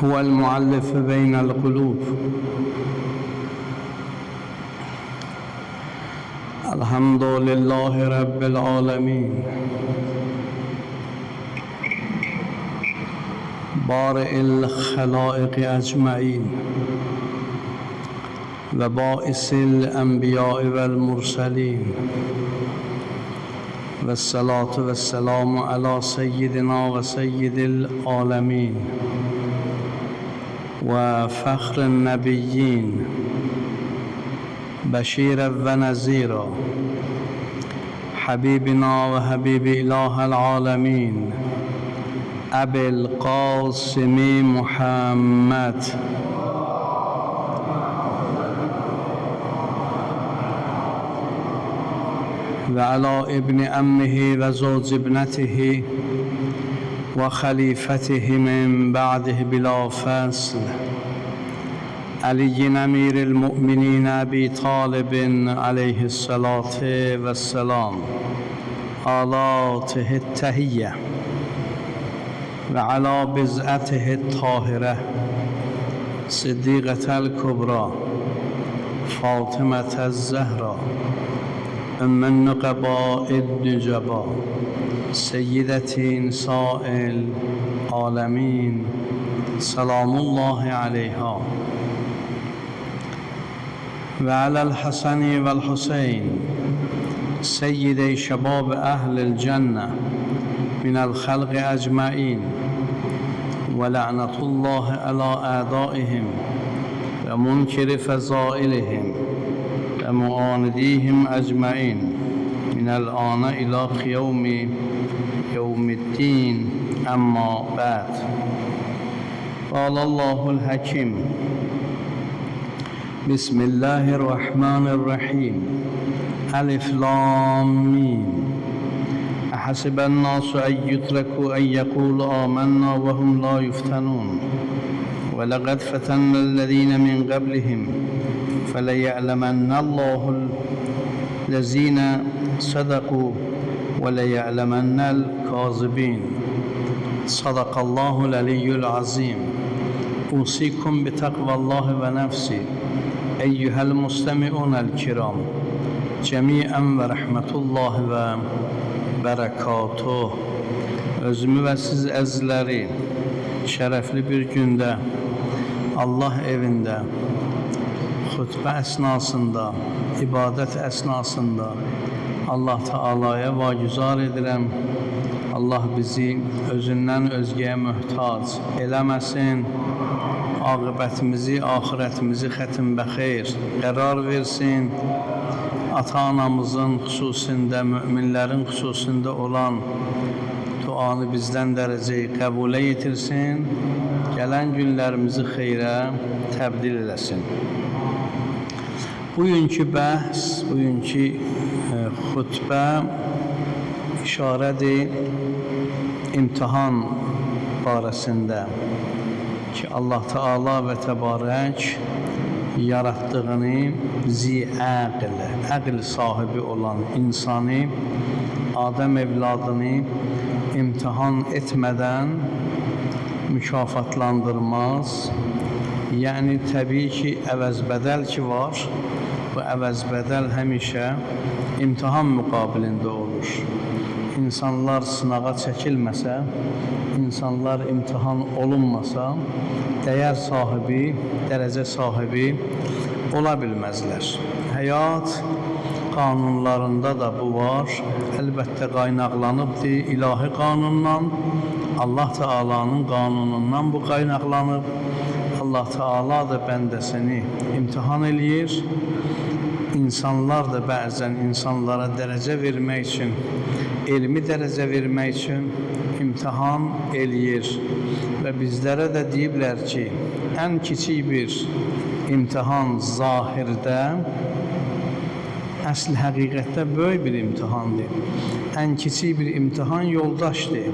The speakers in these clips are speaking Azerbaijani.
هو المؤلف بين القلوب. الحمد لله رب العالمين، بارئ الخلائق أجمعين وبائس الأنبياء والمرسلين، والصلاة والسلام على سيدنا وسيد العالمين وفخر النبيين، بشيرا ونذيرا، حبيبنا وحبيب إله العالمين، أبي القاسم محمد. وعلى ابن أمه وزوج ابنته وخليفته من بعده بلا فصل، علي أمير المؤمنين أبي طالب عليه الصلاة والسلام، آلاته التحية وعلى بضعته الطاهرة صديقة الكبرى فاطمة الزهراء أم النقباء النجباء سيدة نساء العالمين، سلام الله عليها، وعلى الحسن والحسين سيدي شباب أهل الجنة من الخلق أجمعين، ولعنة الله على أعدائهم ومنكر فضائلهم ومعانديهم أجمعين من الآن إلى قيام يوم الدين. أما بعد، قال الله الحكيم: بسم الله الرحمن الرحيم، ألف لام ميم، أحسب الناس أن يتركوا أن يقولوا آمنا وهم لا يفتنون، ولقد فتنا الذين من قبلهم فليعلمن الله الذين صدقوا وليعلمن الكاذبين. صدق الله العلي العظيم. أوصيكم بتقوى الله ونفسي أيها المستمعون الكرام جميعا ورحمة الله وبركاته. Özümü və siz əzizləri şərəfli bir gündə Allah evində, xutbə əsnasında, ibadət əsnasında Allah Teala'ya vagüzar edirəm. Allah bizi özündən özgəyə möhtac eləməsin. Aqibətimizi, axirətimizi xətim bəxeyr qərar versin. Ata-anamızın xüsusində, müminlərin xüsusində olan duanı bizdən dərəcəyi qəbulə yetirsin. Gələn günlərimizi xeyrə təbdil eləsin. Bugünkü bəhs, bugünkü xutbə işarədir imtihan barəsində ki, Allah Teala və Təbarək yaratdığını zi-əql, əql sahibi olan insanı, Adəm evladını imtihan etmədən mükafatlandırmaz. Yəni, təbii ki, əvəz-bədəl ki var, bu əvəz-bədəl həmişə imtihan müqabilində olur. İnsanlar sınağa çəkilməsə, insanlar imtihan olunmasa, dəyər sahibi, dərəcə sahibi ola bilməzlər. Həyat qanunlarında da bu var. Əlbəttə qaynaqlanıbdır ilahi qanundan, Allah Teala'nın qanunundan bu qaynaqlanıb. Allah Teala da bəndəsini imtihan eləyir. İnsanlar da bəzən insanlara dərəcə vermək üçün, elmi dərəcə vermək üçün imtihan eləyir. Və bizlərə də deyiblər ki, ən kiçik bir imtihan zahirdə, əsl həqiqətdə böyük bir imtihandır. Ən kiçik bir imtihan yoldaşdır.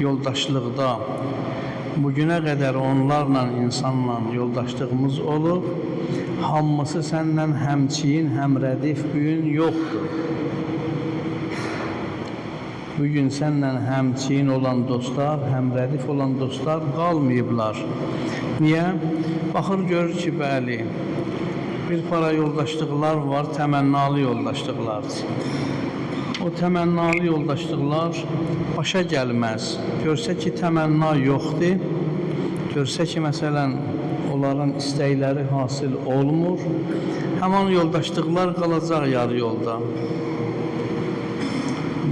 Yoldaşlıqda bugünə qədər onlarla, insanla yoldaşlığımız olub, hamısı səndən həmçiyin, həm rədif büyün yoxdur. Bugün sənlə həmçin olan dostlar, həmrədif olan dostlar qalmayıblar. Niyə? Baxır, görür ki, bəli, bir para yoldaşlıqlar var, təmənnalı yoldaşlıqlardır. O təmənnalı yoldaşlıqlar başa gəlməz. Görsə ki, təmənna yoxdur, görsə ki, məsələn, onların istəkləri hasil olmur, həman yoldaşlıqlar qalacaq yarı yolda.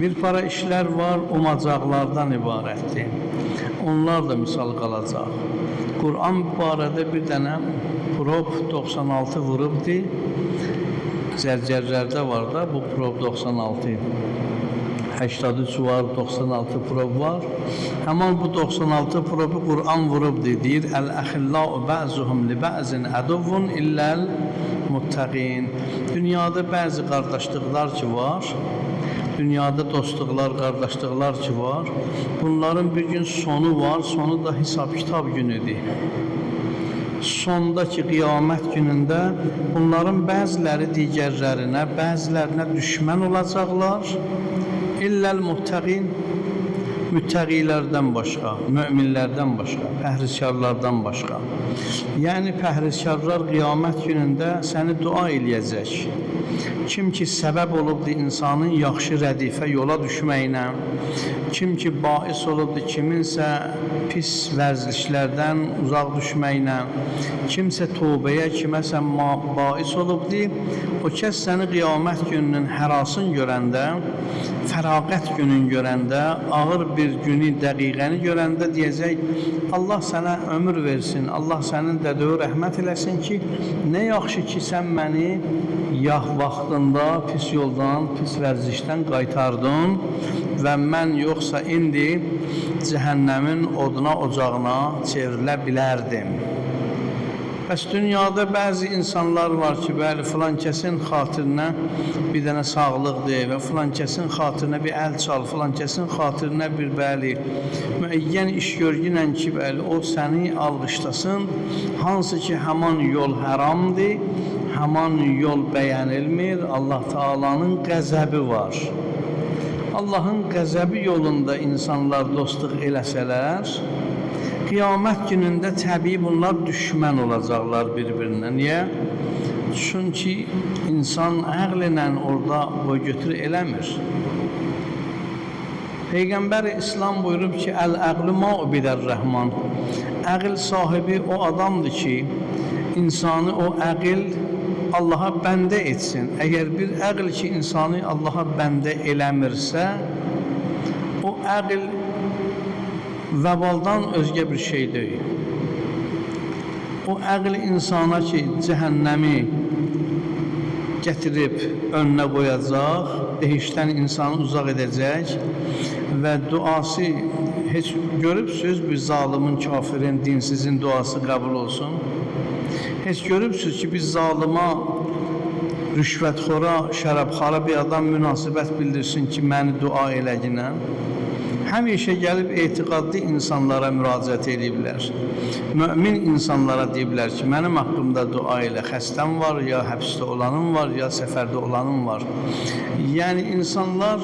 Bir para işlər var, umacaqlardan ibarətdir. Onlar da misal qalacaq. Quran barədə bir dənə prop 96 vurubdur. Zərgərlərdə var da bu prop 96. 83 var, 96 prop var. Həman bu 96 propu Quran vurubdur. Deyir, Əl-əxillau bə'zuhum li bə'zin əduvvun illəl muttəqin. Dünyada bəzi qardaşlıqlar ki var, dünyada dostluqlar, qardaşlıqlar ki var, bunların bir gün sonu var, sonu da hesab-kitab günüdür. Sonda ki, qiyamət günündə bunların bəziləri digərlərinə, bəzilərinə düşmən olacaqlar. İlləl muttəqin, müttəqilərdən başqa, möminlərdən başqa, pəhrizkarlardan başqa. Yəni, pəhrizkarlar qiyamət günündə səni dua eləyəcək. Kim ki səbəb olubdur insanın yaxşı rədifə yola düşməyinə, kim ki bais olubdur kiminsə pis vərzişlərdən uzaq düşməyinə, kimsə tövbəyə, kiməsə bais olubdur, o kəs səni qiyamət gününün hərasını görəndə, fəraqət günün görəndə, ağır bir günü, dəqiqəni görəndə deyəcək, Allah sənə ömür versin, Allah sənin dədəvi rəhmət eləsin ki, nə yaxşı ki sən məni yah vaxtında pis yoldan, pis vərzişdən qaytardın və mən yoxsa indi cəhənnəmin oduna, ocağına çevrilə bilərdim. Bəs dünyada bəzi insanlar var ki, bəli, filan kəsin xatirinə bir dənə sağlıqdır və filan kəsin xatirinə bir əl çal, filan kəsin xatirinə bir bəli, müəyyən iş görgünlə ki, bəli, o səni alqışlasın, hansı ki, həman yol həramdır, həman yol bəyənilmir, Allah Taala'nın qəzəbi var. Allahın qəzəbi yolunda insanlar dostluq eləsələr, qiyamət günündə təbii bunlar düşmən olacaqlar bir-birinə. Niyə? Çünki insan əqlinə orada boy götür eləmir. Peyğəmbər İslam buyurub ki, Əl-əqlü ma ubidər-rəhman. Əql sahibi o adamdır ki, insanı o əql Allaha bəndə etsin. Əgər bir əql ki, insanı Allaha bəndə eləmirsə, o əql vəbaldan özgə bir şey deyil. O əql insana ki, cəhənnəmi gətirib önünə qoyacaq, behiştdən insanı uzaq edəcək və duası, heç görübsünüz bir zalımın, kafirin, dinsizin duası qəbul olsun? Heç görübsünüz ki, bir zalıma, rüşvətxora, şərabxara bir adam münasibət bildirsin ki, məni dua eləginə? Həmişə gəlib etiqadlı insanlara müraciət ediblər. Mömin insanlara deyiblər ki, mənim haqqımda dua elə, xəstəm var, ya həbsdə olanım var, ya səfərdə olanım var. Yəni, insanlar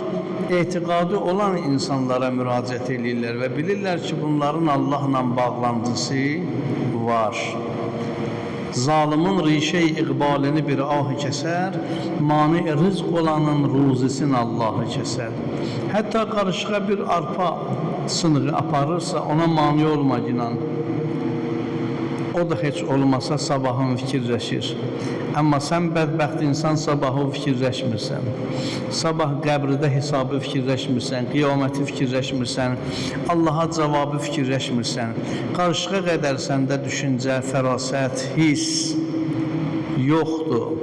etiqadı olan insanlara müraciət edirlər və bilirlər ki, bunların Allahla bağlantısı var. Zalımın rişə-i iqbalini bir ahı kəsər, mani rizq olanın ruzisini Allahı kəsər. Hətta qarışığa bir arpa sınığı aparırsa, ona mani olma inan. O da heç olmasa sabahın fikirləşir. Amma sən bədbəxt insan sabahı fikirləşmirsən. Sabah qəbrdə hesabı fikirləşmirsən, qiyaməti fikirləşmirsən, Allaha cavabı fikirləşmirsən. Qarışığa qədər səndə düşüncə, fərasət, hiss yoxdur.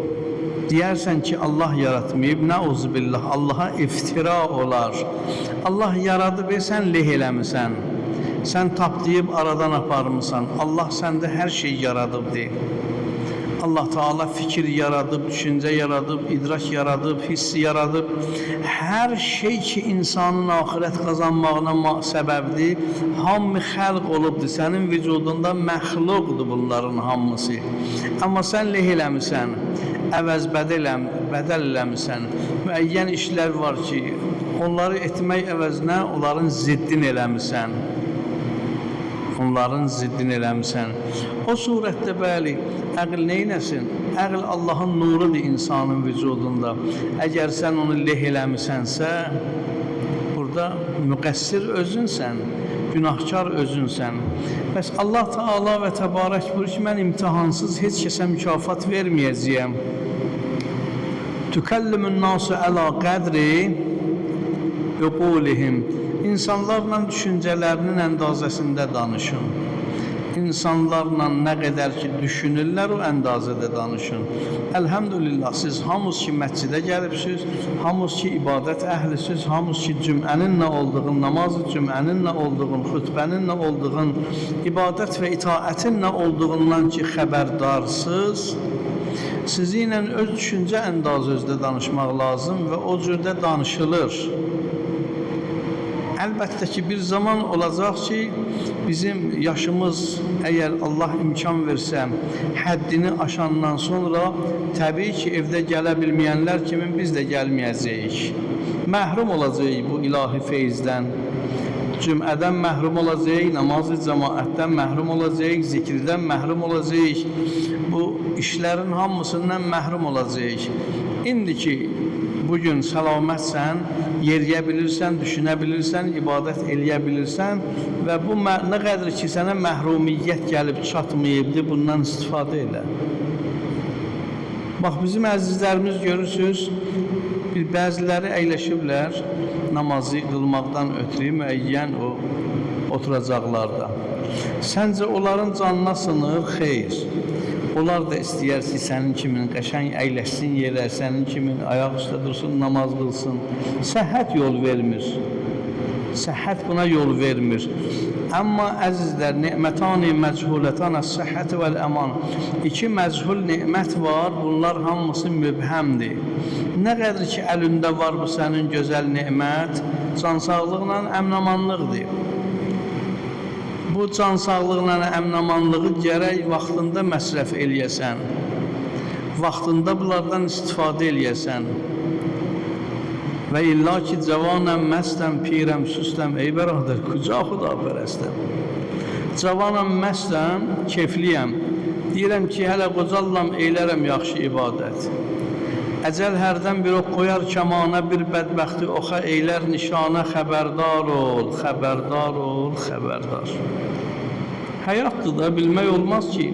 Deyərsən ki, Allah yaratmayıb, nəuzubillah, Allaha iftira olar. Allah yaradıb, sən leh eləmisən. Sən tapdayıb aradan aparmısan. Allah səndə hər şey yaradıbdır. Allah Teala fikir yaradıb, düşüncə yaradıb, idrak yaradıb, hiss yaradıb. Hər şey ki, insanın axirət qazanmağına səbəbdir, hamı xəlq olubdur. Sənin vücudunda məxluqdur bunların hamısı. Amma sən leh eləmisən, əvəz bədəl eləmisən. Müəyyən işlər var ki, Onları etmək əvəzinə onların ziddini eləmisən. Onların ziddini eləmisən. O surətdə bəli, əql neynəsin? Əql Allahın nurudur insanın vücudunda. Əgər sən onu leh eləmisənsə, burada müqəssir özünsən, günahkar özünsən. Bəs Allah Teala və Təbarək buyurur ki, mən imtihansız heç kəsə mükafat verməyəcəyəm. Tükellimün nasu əla qədri uqulihim. İnsanlarla düşüncələrinin əndazəsində danışın. İnsanlarla nə qədər ki düşünürlər, o əndazədə danışın. Elhamdülillah, siz hamınız ki məscidə gəlibsiniz, hamınız ki ibadət əhlisiniz, hamınız ki cümlənin nə olduğun, namazı cümlənin nə olduğun, xütbənin nə olduğun, ibadət və itaətin nə olduğundan ki xəbərdarsınız. Sizinlə öz düşüncə əndazənizdə danışmaq lazım və o cürdə danışılır. Əlbəttə ki, bir zaman olacaq ki, bizim yaşımız, əgər Allah imkan versə, həddini aşandan sonra təbii ki, evdə gələ bilməyənlər kimi biz də gəlməyəcəyik. Məhrum olacağıq bu ilahi feyzdən. Cümədən məhrum olacağıq, namazı cəmaətdən məhrum olacağıq, zikirdən məhrum olacağıq. Bu işlərin hamısından məhrum olacağıq. İndi ki, bugün səlamətsən, yeriyə bilirsən, düşünə bilirsən, ibadət eləyə bilirsən və bu nə qədər ki sənə məhrumiyyət gəlib çatmayıbdır, bundan istifadə elə. Bax, bizim əzizlərimiz görürsünüz, bəziləri əyləşiblər namazı qılmaqdan ötrü müəyyən o oturacaqlarda. Səncə onların canına sınır? Xeyr. Onlar da istəyər ki, sənin kimin qəşəng əyləşsin yerə, sənin kimin ayaq üstə dursun, namaz qılsın. Səhhət yol vermir. Səhhət buna yol vermir. Amma əzizlər, nemətani məchulətən əs-səhhət vəl-əman. İki məchul nemət var, bunlar hamısı mübhəmdir. Nə qədər ki, əlində var bu sənin gözəl nemət, cansağlıqla əmnamanlıqdır. Bu cansağlıqla əmnamanlığı gərək vaxtında məsrəf eləyəsən, vaxtında bunlardan istifadə eləyəsən. Və illa ki, cavanəm, məstəm, pirəm, süstəm, ey bəradər, kuca xudapərəstəm. Cavanam, məstəm, keyfliyəm. Deyirəm ki, hələ qocallam, eylərəm yaxşı ibadət. Əcəl hərdən bir ox qoyar kəmana, bir bədbəxti oxa eylər nişana, xəbərdar ol, xəbərdar ol, xəbərdar. Həyatdır da, bilmək olmaz ki,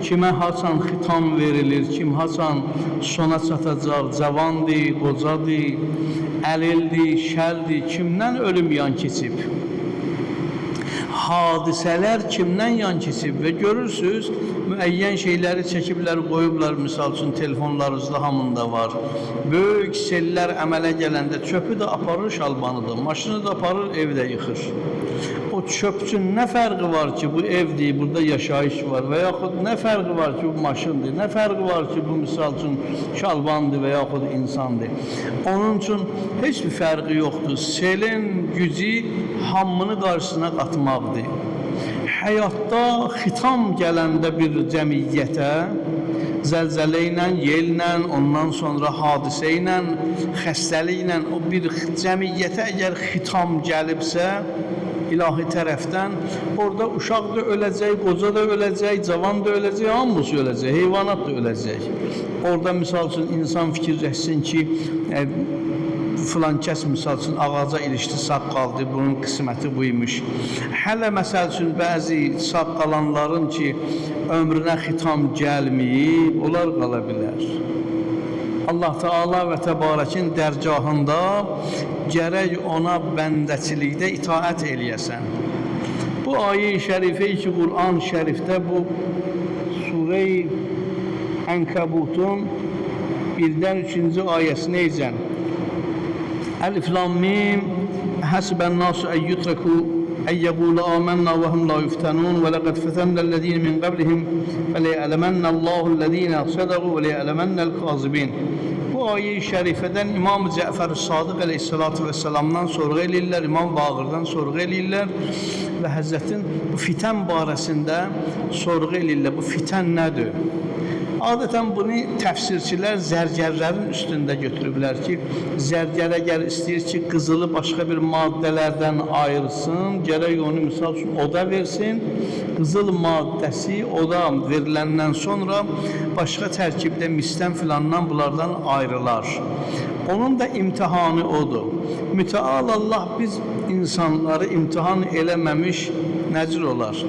kimə haçan xitam verilir, kim haçan sona çatacaq, cavandır, qocadır, əlildir, şəldir, kimdən ölüm yan keçib? Hadisələr kimdən yan keçib və görürsünüz, müəyyən şeyləri çəkiblər, qoyublar, misal üçün telefonlarınızda hamında var. Böyük sellər əmələ gələndə çöpü də aparır, şalbanı da, maşını da aparır, evi də yıxır. O çöp üçün nə fərqi var ki, bu evdir, burada yaşayış var və yaxud nə fərqi var ki, bu maşındır, nə fərqi var ki, bu misal üçün şalbandır və yaxud insandır. Onun üçün heç bir fərqi yoxdur. Selin gücü hamını qarşısına qatmaqdır. Həyatda xitam gələndə bir cəmiyyətə, zəlzələ ilə, yellə, ondan sonra hadisə ilə, xəstəliklə o bir cəmiyyətə əgər xitam gəlibsə, ilahi tərəfdən, orada uşaq da öləcək, qoca da öləcək, cavan da öləcək, hamısı öləcək, heyvanat da öləcək. Orada misal üçün insan fikirləşsin ki, filan kəs misal üçün ağaca ilişdi, sağ qaldı, bunun qisməti buymuş. Hələ məsəl üçün bəzi sağ qalanların ki, ömrünə xitam gəlməyib, onlar qala bilər. Allah Teala və Təbarəkin dərgahında gərək ona bəndəçilikdə itaət eləyəsən. Bu ayə-i şərifə ki, Quran-ı şərifdə bu Surə-i Ənkəbutun 1-dən 3-cü ayəsinə necən? Əlif lam mim həsibən nasu ən yutreku ən yəqulu amənna və hum la yuftənun və ləqəd fətənnəl-ləzîne min qəblihim və ləyələmənnəllâhu'l-ləzîne sədəqu və ləyələmənnəl-kâzibîn. Bu ayə-i şərifədən İmam Cəfər Sadıq əleyhissalatu vesselamdan sorğu eləyirlər, İmam Bağırdan sorğu eləyirlər və Həzrətin bu fitən barəsində sorğu eləyirlər. Bu fitən nədir? Adətən bunu təfsirçilər zərgərlərin üstündə götürüblər ki, zərgər əgər istəyir ki, qızılı başqa bir maddələrdən ayırsın, gərək onu misal üçün oda versin. Qızıl maddəsi oda veriləndən sonra başqa tərkibdə misdən filandan bunlardan ayrılar. Onun da imtihanı odur. Mütəal Allah biz insanları imtihan eləməmiş nəcür olar?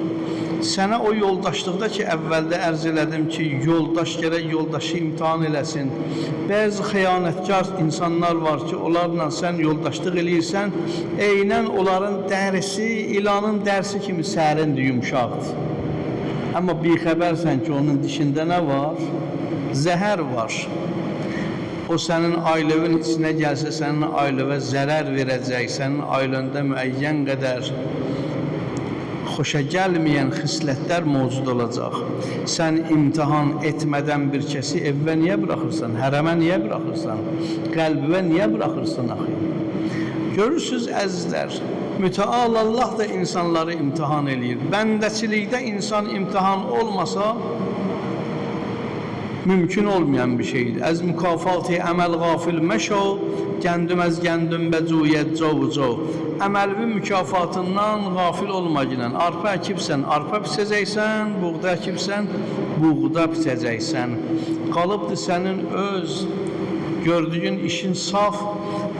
Sənə o yoldaşlıqda ki, əvvəldə ərz elədim ki, yoldaş gərək yoldaşı imtihan eləsin. Bəzi xəyanətkar insanlar var ki, onlarla sən yoldaşlıq eləyirsən, eynən onların dərisi, ilanın dərsi kimi sərindir, yumşaqdır. Amma bixəbərsən ki, onun dişində nə var? Zəhər var. O sənin ailevin içinə gəlsə, sənin ailevə zərər verəcək, sənin ailəndə müəyyən qədər xoşa gəlməyən xislətlər mövcud olacaq. Sən imtihan etmədən bir kəsi evə niyə buraxırsan, hərəmə niyə buraxırsan, qəlbə niyə buraxırsan axı? Görürsünüz əzizlər, mütəal Allah da insanları imtihan eləyir. Bəndəçilikdə insan imtihan olmasa, mümkün olmayan bir şeydir. Əz mükafatı əməl qafil məşo, gəndüm əz gəndüm bəcuyyət cov cov. Əməlvi mükafatından qafil olma ilə. Arpa əkibsən, arpa biçəcəksən, buğda əkibsən, buğda biçəcəksən. Qalıbdır sənin öz gördüyün işin saf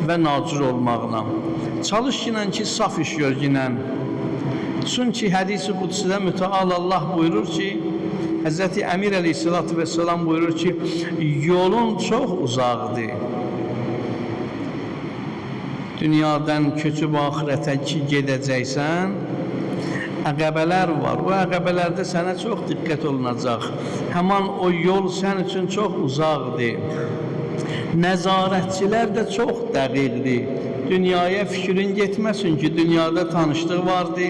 və nacur olmağına. Çalış ilə ki, saf iş gör ilə. Çünki hədis-i qudsidə mütəal Allah buyurur ki, Həzrəti Əmir əleyhissalatu vesselam buyurur ki, yolun çox uzaqdır. Dünyadan köçüb axirətə ki gedəcəksən, əqəbələr var. O əqəbələrdə sənə çox diqqət olunacaq. Həman o yol sən üçün çox uzaqdır. Nəzarətçilər də çox dəqiqdir. Dünyaya fikrin getməsin ki, dünyada tanışlıq vardı,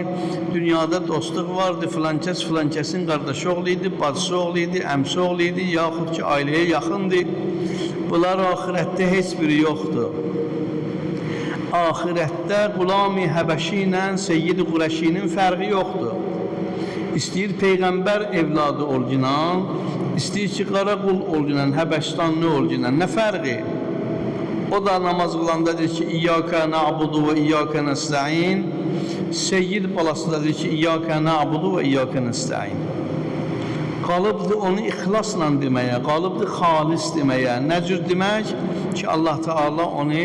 dünyada dostluq vardı, filankəs filankəsin qardaşı oğlu idi, bacısı oğlu idi, əmsi oğlu idi, yaxud ki, ailəyə yaxındı. Bunlar axirətdə heç biri yoxdur. Axirətdə Qulam-i Həbəşi ilə Seyyid-i Qurəşinin fərqi yoxdur. İstəyir Peyğəmbər evladı olginan, istəyir ki, qara qul olginan, Həbəşistanlı olginan, nə fərqi? O da namaz qılanda deyir ki, İyyəkə na'budu və iyyəkə nəstəin. Seyyid balası da deyir ki, İyyəkə na'budu və iyyəkə nəstəin. Qalıbdır onu ixlasla deməyə, qalıbdır xalis deməyə. Nə cür demək ki, Allah Teala onu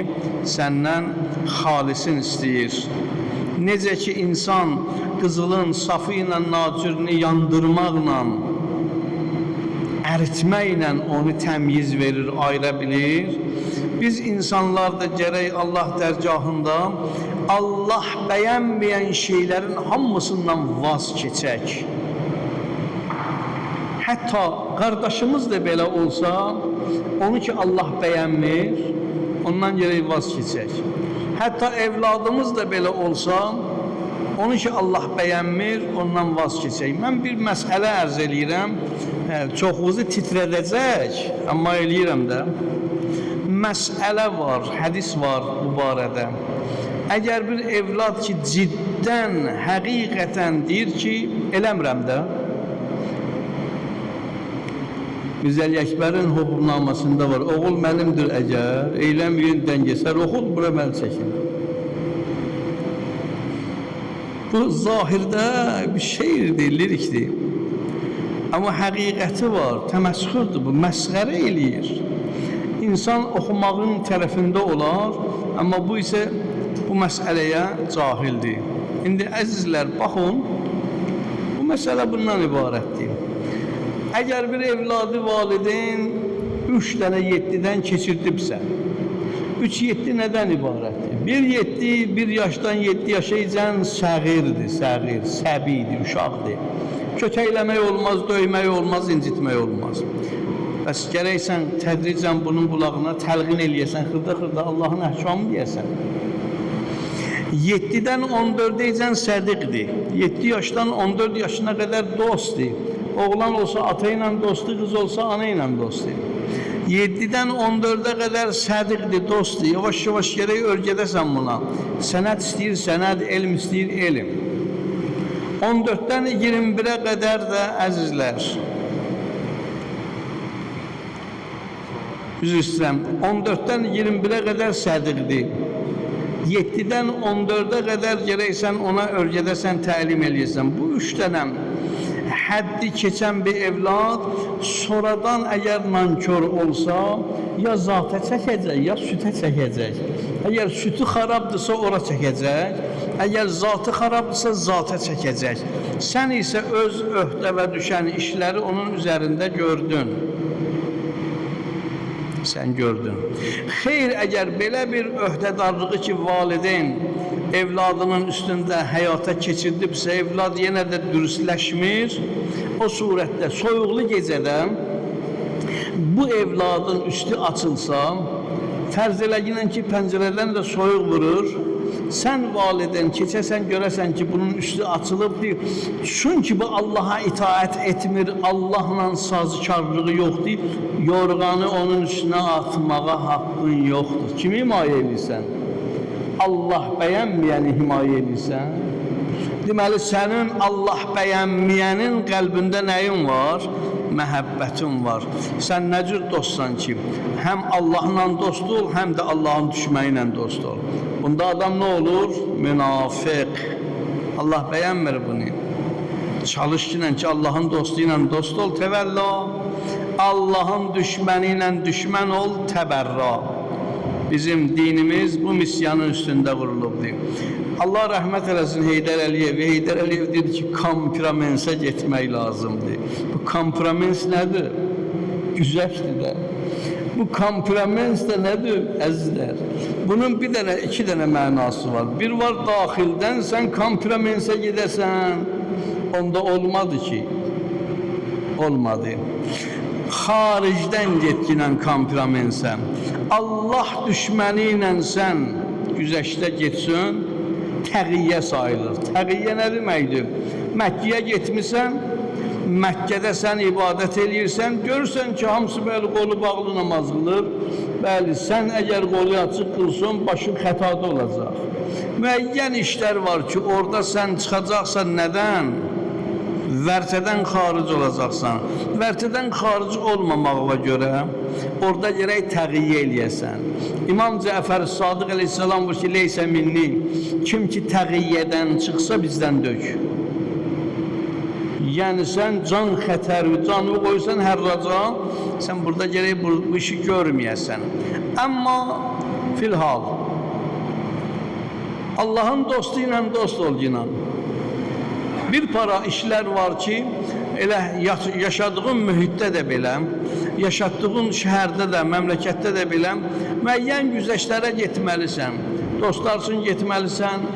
səndən xalisin istəyir. Necə ki, insan qızılın safı ilə nacürünü yandırmaqla, əritməklə onu təmyiz verir, ayıra bilir. Biz insanlar da gərək Allah dərgahında Allah bəyənməyən şeylərin hamısından vaz keçək. Hətta qardaşımız da belə olsa, onu ki Allah bəyənmir, ondan gərək vaz keçək. Hətta evladımız da belə olsa, onu ki Allah bəyənmir, ondan vaz keçək. Mən bir məsələ ərz eləyirəm, çoxunuzu titrədəcək, amma eləyirəm də. Məsələ var, hədis var bu barədə. Əgər bir evlad ki, ciddən, həqiqətən deyir ki, eləmirəm də. Mirzə Ələkbərin hubnamasında var. Oğul mənimdir əgər, eyləməyin dəngəsər, oxul, bura məni çəkin. Bu zahirdə bir şeirdir, lirikdir. Amma həqiqəti var, təməsxürdür bu, məsxərə eləyir. İnsan oxumağın tərəfində olar, amma bu isə bu məsələyə cahildir. İndi əzizlər, baxın, bu məsələ bundan ibarətdir. Əgər bir evladı valideyn 3 dənə 7-dən keçirdibsə, 3-7 nədən ibarətdir? 1-7, 1 yaşdan 7 yaşa icən səğirdir, səğir, səbidir, uşaqdır. Kötəkləmək olmaz, döymək olmaz, incitmək olmaz. Bəs gərək sən tədricən bunun qulağına təlqin eləyəsən, xırda-xırda Allahın əhkamı deyəsən. 7-dən 14-ə icən sədiqdir. 7 yaşdan 14 yaşına qədər dostdur. Oğlan olsa ata ilə dostdur, qız olsa ana ilə dostdur. 7-dən 14-ə qədər sədiqdir, dostdur. Yavaş-yavaş gərək örgədəsən buna. Sənət istəyir, sənət, elm istəyir, elm. 14-dən 21-ə qədər də əzizlər, Üzr istəyirəm, 14-dən 21-ə qədər sədirdir. 7-dən 14-ə qədər gərək sən ona örgədəsən, təlim eləyəsən. Bu üç dənə həddi keçən bir evlad sonradan əgər nankör olsa, ya zatə çəkəcək, ya sütə çəkəcək. Əgər sütü xarabdırsa, ora çəkəcək. Əgər zatı xarabdırsa, zatə çəkəcək. Sən isə öz öhdəvə düşən işləri onun üzərində gördün. Sən gördün. Xeyr, əgər belə bir öhdədarlığı ki, valideyn evladının üstündə həyata keçirdibsə, evlad yenə də dürüstləşmir, o surətdə soyuqlu gecədə bu evladın üstü açılsa, fərz eləginən ki, pəncərədən də soyuq vurur, sən valideyn keçəsən, görəsən ki, bunun üstü açılıbdır. Çünki bu Allaha itaət etmir, Allahla sazkarlığı yoxdur, yorğanı onun üstünə atmağa haqqın yoxdur. Kimi himayə edirsən? Allah bəyənməyəni himayə edirsən? Deməli, sənin Allah bəyənməyənin qəlbində nəyin var? Məhəbbətin var. Sən nə cür dostsan ki, həm Allahla dost ol, həm də Allahın düşməni ilə dost ol. Bunda adam nə olur? Münafiq. Allah bəyənmir bunu. Çalış ki, Allahın dostu ilə dost ol, təvəlla. Allahın düşməni ilə düşmən ol, təbərra. Bizim dinimiz bu misyanın üstündə qurulubdur. Allah rəhmət eləsin Heydər Əliyev. Heydər Əliyev dedi ki, kompromensə getmək lazımdır. Bu kompromens nədir? Güzəşdir də. Bu kompromens də nədir, əzizlər? Bunun bir dənə, iki dənə mənası var. Bir var daxildən sən kompromensə gedəsən. Onda olmadı ki. Olmadı. Xaricdən getginən kompromensə. Allah düşməni ilə sən güzəştə getsin, təqiyyə sayılır. Təqiyyə nə deməkdir? Məkkəyə getmirsən, Məkkədə sən ibadət eləyirsən, görürsən ki, hamısı bəli qolu bağlı namaz qılır. Bəli, sən əgər qolu açıq qılsın, başın xətada olacaq. Müəyyən işlər var ki, orada sən çıxacaqsan nədən? Vərtədən xaric olacaqsan. Vərtədən xaric olmamağına görə orada gərək təqiyyə eləyəsən. İmam Cəfər Sadıq əleyhissalam buyurur ki, leysə minni, kim ki təqiyyədən çıxsa bizdən dök. Yəni sən can xətəri, canı qoysan hərraca, sən burada gərək bu işi görməyəsən. Amma filhal Allahın dostu ilə dost ol inan. Bir para işlər var ki, elə yaşadığın mühitdə də belə, yaşadığın şəhərdə də, məmləkətdə də belə müəyyən güzəştlərə getməlisən. Dostlar üçün getməlisən,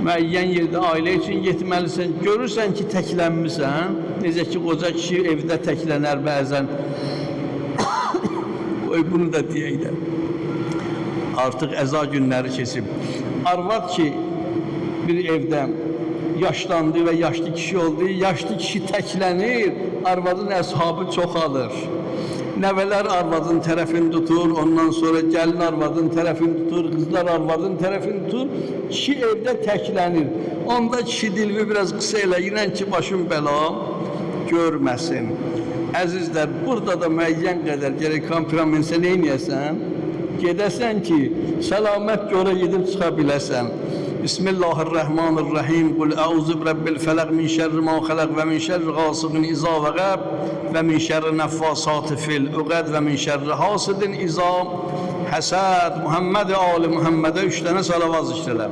müəyyən yerdə ailə üçün getməlisən. Görürsən ki, təklənmisən, necə ki, qoca kişi evdə təklənər bəzən. Qoy bunu da deyək də. Artıq əza günləri keçib. Arvad ki, bir evdə yaşlandı və yaşlı kişi oldu. Yaşlı kişi təklənir, arvadın əshabı çoxalır. Nəvələr arvadın tərəfini tutur, ondan sonra gəlin arvadın tərəfini tutur, qızlar arvadın tərəfini tutur. Kişi evdə təklənir. Onda kişi dilini biraz qısa eləyinən ki, başım bəla görməsin. Əzizlər, burada da müəyyən qədər gərək kompromisə neynəyəsən? Gedəsən ki, səlamət görə gedib çıxa biləsən. Bismillahirrahmanirrahim. Qul əuzu birabbil fələq min şərri ma xələq və min şərri qasiqin izâ vəqəb və min şərri nəffasati fil uqəd və min şərri hasidin izâ həsəd. Muhammed ali Muhammedə 3 dənə salavat zikr elə.